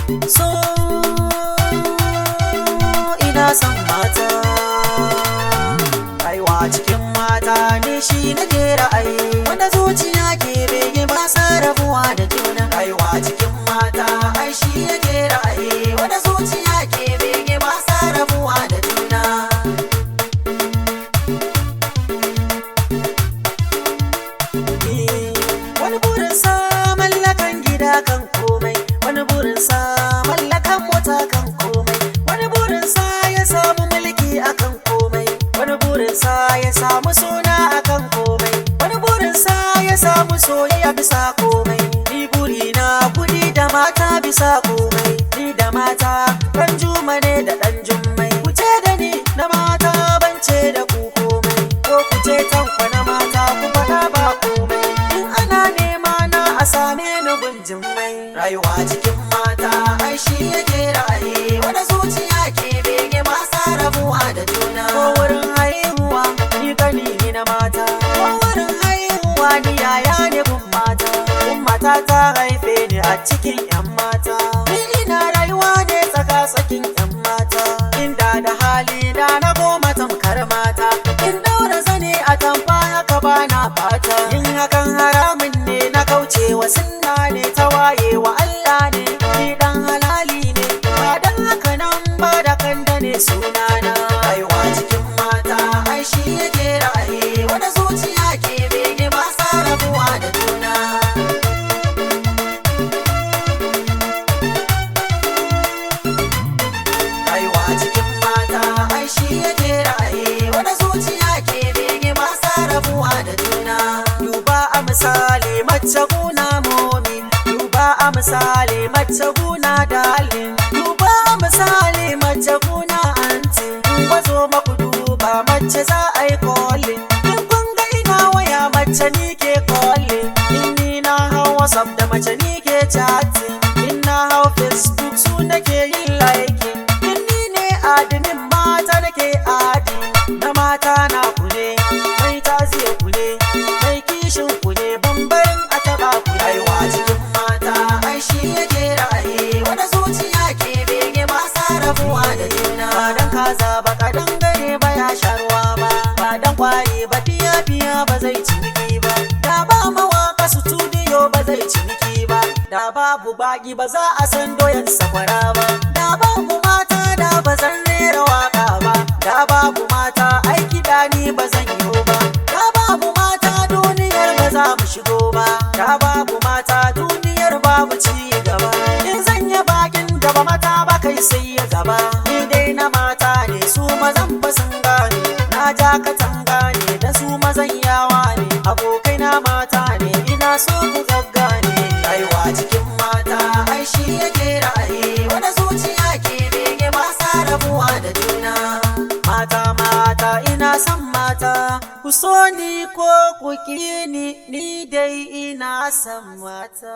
So ina son mata. Rayuwa cikin mata ne shi nake ra'ayi, wanda zuciya ke bege ba sa rabuwa da juna. Rayuwa cikin mata ai shi nake ra'ayi, wanda zuciya ke bege ba sa rabuwa da juna. Wani burin sa mallakan gida kan komai, wani burin sa mallakan mota kan komai, wani burin sa ya samu mulki akan komai, wani burin sa ya samu suna akan komai, wani burin sa ya samu soyayya bisa komai. Ni buri na kudi da mata bisa komai, ni da mata ɗan juma ne da ɗan jummai. Kuce da ni na mata bance da ku komai, ko kuce tankwa na mata ku faɗa ba komai. In ana nema na a same ni gunjin mai. Rayuwa cikin mata ai shi yake ra'ayi, wanda zuciya ke bege ba sa rabuwa da juna. Ko wurin haihuwa ni kani ne na mata, ko wurin haihuwa ni yaya ne gun mata. Gun mata ta haife ni a cikin yan mata, ni ina rayuwa ne tsaka tsakin yan mata. Inda da hali da na goma tamkar mata, in daura zane a tamfa haka ba na fata. Yin hakan haramun ne, na kaucewa sunna ne, ta wayewa Allah ne, ni dan halali ne, ba dan haka nan ba da kanda ne sunana. Rayuwa cikin mata ai shi yake ra'ayi, wanda zuciya ke bege ba sa rabuwa da juna. Rayuwa cikin mata ai shi yake ra'ayi, wanda zuciya ke bege ba sa rabuwa da juna. Duba a misali mace guna momi, duba a misali mace guna darling, duba a misali mace guna anti. In bazo maku duba mace za a yi calling, in kun ga ina waya mace ni ke calling, in ni na hau WhatsApp da mace ni ke chatting, in na hau Facebook su nake yin liking, in ni ne admin mata nake adding. Na mata na kune, mai taziya kune, mai kishin kune, bambarin a taba ku. Rayuwa cikin mata ai shi yake ra'ayi, wanda zuciya ke bege ba sa rabuwa da juna. Ba dan kaza ba kadan gare ba ya sha ruwa ba, ba dan kwari ba fiya fiya ba zai ciniki ba, da ba mawaka studio ba zai ciniki ba, da babu baki ba za a san doyan sakwara ba, da babu mata da ba zan rera waka ba, da babu mata aiki da ni ba zan yi ba, da babu mata duniyar ba za mu shigo ba, da babu mata duniyar babu ci gaba. In zan yi bakin gaba mata ba kai sai ya gaba, ni dai na mata ne su mazan fa sun gane, na ja katanga ne da su mazan yawa ne, abokai na mata ne ina so ku gaggane. Rayuwa cikin mata ai shi yake ra'ayi, wanda zuciya ke bege ba sa rabuwa da juna. Mata mata ina son mata, ku so ni ko ku ƙi ni, ni dai ina son mata.